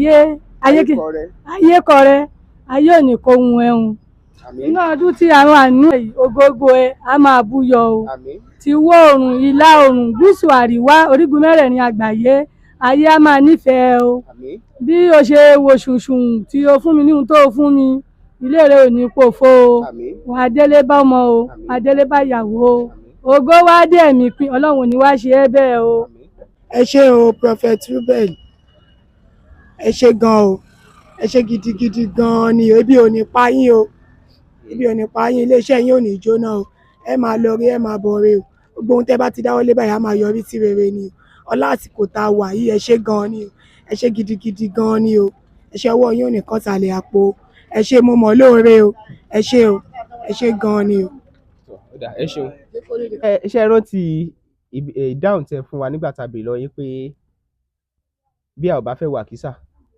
Ayé ayé kí ayé kọrẹ, ayé ò ní kó ohun ẹ̀hún. Àmín. Inú ọdún tí àwọn àánú yìí, ògógó ẹ á máa búyọ o. Àmín. Ti wọ̀ oòrùn, ìlà oòrùn, gúúsù, àríwá, orígun mẹ́rẹ̀ẹ̀rin àgbáyé, ayé á máa nífẹ̀ẹ́ o. Àmín. Bí o ṣe wo ṣùṣùn tí o fún mi ní ohun tó o fún mi, ilé rẹ ò ní pòfo o. Àmín. Wà á délé bá ọmọ o, wà á délé bá ìyàwó o. Ògo wá dé ẹ̀mí pin, Ọlọ́run ò ní wá ṣe é bẹ́ẹ̀ o. Ẹ ṣé o, Prophet Ruben, ẹ ṣé gan o, ẹ ṣé gidigidi gan ni o. Ebi ò ní pa yín o, ebi ò ní pa yín, iléeṣẹ́ yín ò ní jóná o. Ẹ máa lọ rí, ẹ máa bọ̀ re o. Gbogbo ohun tẹ́ bá ti dáwọ́lé báyìí á máa yọrí sí rere ni o. Ọlá àsìkò tá a wà yìí, ẹ ṣé gan ni o, ẹ ṣé gidigidi gan ni o. Ẹ ṣé, ọwọ́ yín ò ní kán sàlẹ̀ àpò. Ẹ ṣé, mo mọ̀ lóore o. Ẹ ṣé o, ẹ ṣé gan ni o. Ó dáa, ẹ ṣeun. Ẹ ṣe rántí ìdáhùn tẹ fún wa nígbà tá a béèrè lọ yín pé bí a ò bá fẹ́ wọ àkísà